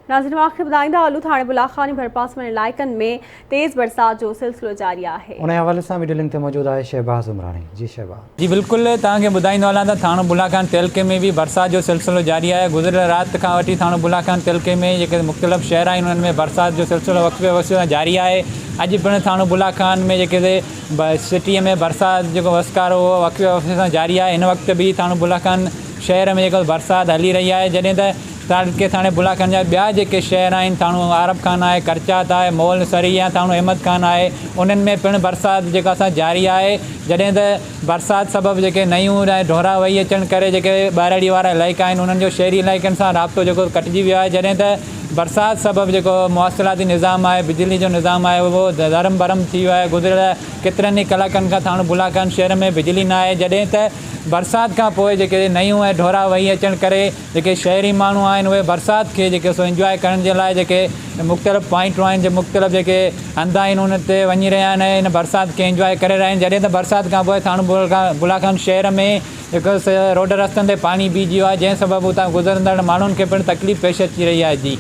ناظرين اوهان کي ٻڌائيندا هلون ته هاڻي بلاخاني ڀرپاسي وارن علائقن ۾ تيز برسات جو سلسلو جاري آهي. انهي حوالي سان وڊيو لنڪ تي موجود آهي شهباز عمراڻي جي شهباز. جي بلڪل توهان کي ٻڌائيندو هلان ته ٿاڻو بلا خان تعلقي ۾ به برسات جو سلسلو جاري آهي گذريل رات کان وٺي ٿاڻو بلا خان تعلقي ۾ جيڪي مختلف شهر آهن انهن ۾ برسات جو سلسلو وقفي وقفي سان جاري آهي اڄ پڻ ٿاڻو بلا خان ۾ جيڪي سٽي ۾ برسات جيڪو وسڪارو اهو وقفي وقفي سان جاري آهي هن وقت به ٿاڻو بلا خان شهر ۾ جيڪو برسات هلي رهي آهي جڏهن ته تعلقي ٿاڻي بلا خان جا ٻيا جيڪي شهر آهن ٿاڻو عارب خان آهي، ڪرچات آهي، مول سري يا ٿاڻو احمد خان آهي انهن ۾ پڻ برسات جيڪا سا جاري آهي جڏهن ته برسات سبب جيڪي نيون ۽ ڍورا وهي اچڻ ڪري جيڪي ٻهراڙي وارا علائقا آهن انهن جو شهري علائقن سان رابطو جيڪو ڪٽجي ويو آهي جڏهن ته برسات سبب جيڪو مواصلاتي نظام آهي بجلي جو نظام آهي اهو درهم برهم ٿي ويو آهي گذريل ڪيترن ئي ڪلاڪن کان ٿاڻو بلا خان شهر ۾ بجلي نه آهي جڏهن ته برسات کان پوء جيڪي نيون ۽ ڍورا وهي اچڻ ڪري جيڪي شهري ماڻهو آهن اهي برسات کي جيڪي سو انجواء ڪرڻ جي لاء جيڪي مختلف پوائنٽون آهن جي مختلف جيڪي هنڌ آهن ان تي وڃي رهيا آهن ۽ ان برسات کي انجواء ڪري رهيا آهن جڏهن ته برسات کان پوء ٿاڻو بلا خان شهر ۾ جيڪو روڊ رستن تي پاڻي بيهجي ويو آهي جنهن سبب اتان گذرندڙ ماڻهن کي پڻ تڪليف پيش اچي رهي آهي جي.